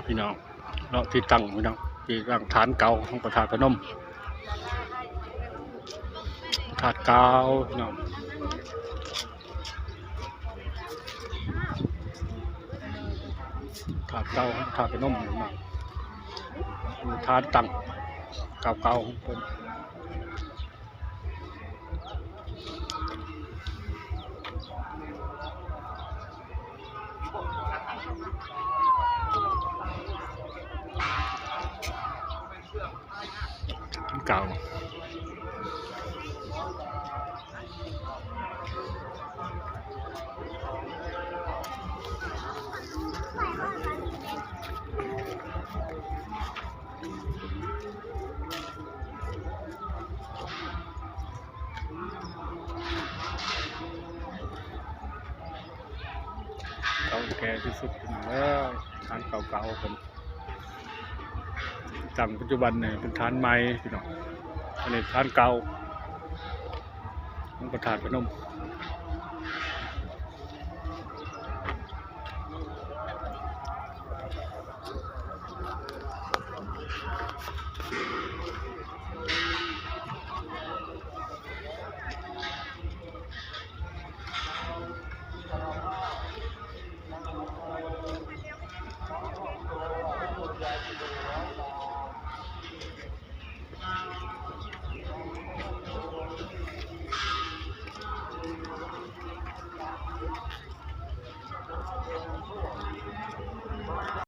ພີ່ນ້ອງ ເລາະທີ່ຕັ້ງ ພີ່ນ້ອງ ທີ່ຕັ້ງຖານເກົ່າຂອງພະທາດພະນົມ ພະທາດເກົ່າ ພີ່ນ້ອງ ຖາດເກົ່າຂອງພະທາດພະນົມ ພີ່ນ້ອງ ຖານຕັ້ງເກົ່າໆຂອງເພິ່ນ. ເກົ່າ ເກົ່າແກ່ທີ່ສຸດ ພີ່ນ້ອງເອີຍ ທາງເກົ່າໆ ເພິ່ນຕັ້ງປັດຈຸບັນນີ້ເປັນທານໃໝ່ ພີ່ນ້ອງ ອັນນີ້ທານເກົ່າຂອງພະທາດພະນົມ.